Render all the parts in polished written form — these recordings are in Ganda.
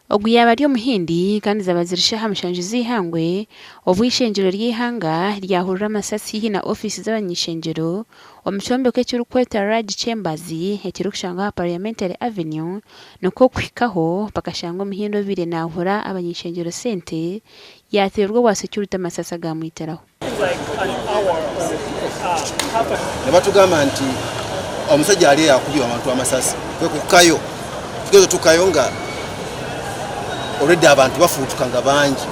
Ogu yaaba ari Omuhindi kandi zaba ziri shaaha mushanju z'eihangwe obu eishengyero ry'eihanga ryahurira amasasi haihi na ofiisi z'abany'eishengyero omu kyombeko ekirikwetwa Raj Chambers ekirikushangwa aha Parliamentary Avenue nikwo kuhikaho bakashanga Omuhindi obaire naahura abany'eishengyero sente yaateerwa owa security amasasi agaamwitiraho. Ne batugamba nti omusajja ali akubye abantu amasasi kwe kukkayo tugeze tukayo nga olwedde abantu bafuutuka nga bangi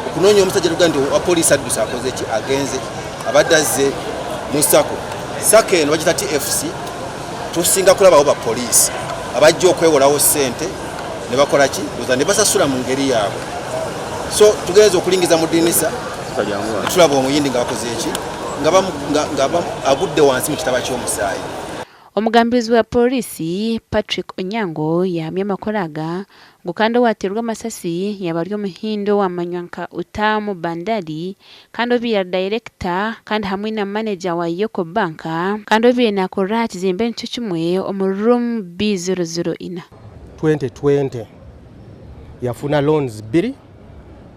okunoonya omusajja tuga nti wa poliisi adduse akoze ki agenze abadde azze mu sako sako eno bagita tfc tusinga kulabawo ba poliisi abajja okwewolawo ssente ne bakola ki oza ne basasula mu ngeri yaabwe so tugenza okulingiza mu ddinisa tulaba omuyindi nga bakoze eki nga agudde wansi mu kitaba ky'omusaayi. Omugambirizi wa Pooriisi, Patrick Onyango yahamya amakuru aga ngu kandi owateerwa amasasi yaaba ari Omuhindi owamanywa nka Uttam Bhandari kandi obaire ari dayirekita kandi hamwe na maneja wa Yoko Bank kandi obaire nakorera aha kizimbe nikyo kimwe omuri room B004. 2020 yafuna loans bbiri.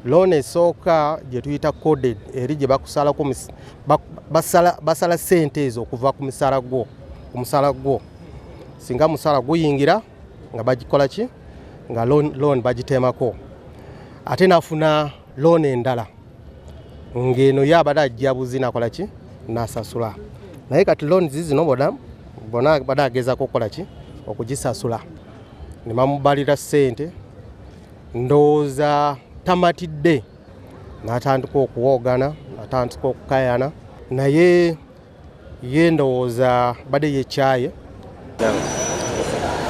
Loan esooka gye tuyita coded eri gye bakusalako basala, basala ssente ezo okuva ku musala gwo ku musala gwo singa musala guyingira nga bagikola ki nga loan, loan bagitemako ate nafuna loan endala ng'eno ye abadde ajja buzi nakola ki nasasula naye kati loans zino bona bona abadde agezako okukola ki okugisasula ne bamubalira ssente ndowooza tamatidde n'atandika okuwoogana natandika okukayana naye ye ndowooza badde yekyaye.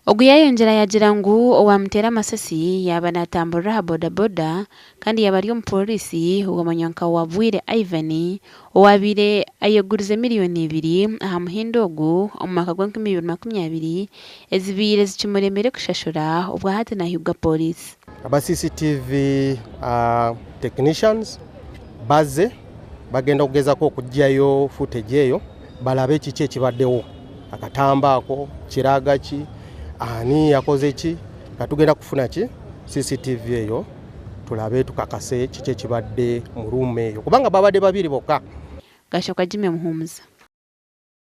Ogu yayongyera yagira ngu owamuteera amasasi yaaba natamburira aha bodaboda kandi yaaba ari omupooriisi owamanywa nka Wabwire Ivan owaabaire ayegurize miriyoni ibiri aha muhendo ogu omu mwaka gw'enkumi ibiri makumi abiri ezibaire zikimuremire kushashura obwahati nahigwa pooriisi. Aba CCTV technicians bazze bagenda okugezako okugyayo footage eyo balabe kiki ekibaddewo, akatamba ako kiraga ki, ani yakoze ki, nga tugenda kufuna ki CCTV eyo tulabe tukakase kiki ekibadde mu room eyo kubanga babadde babiri bokka. Gashakwa Jimmy Muhumuza.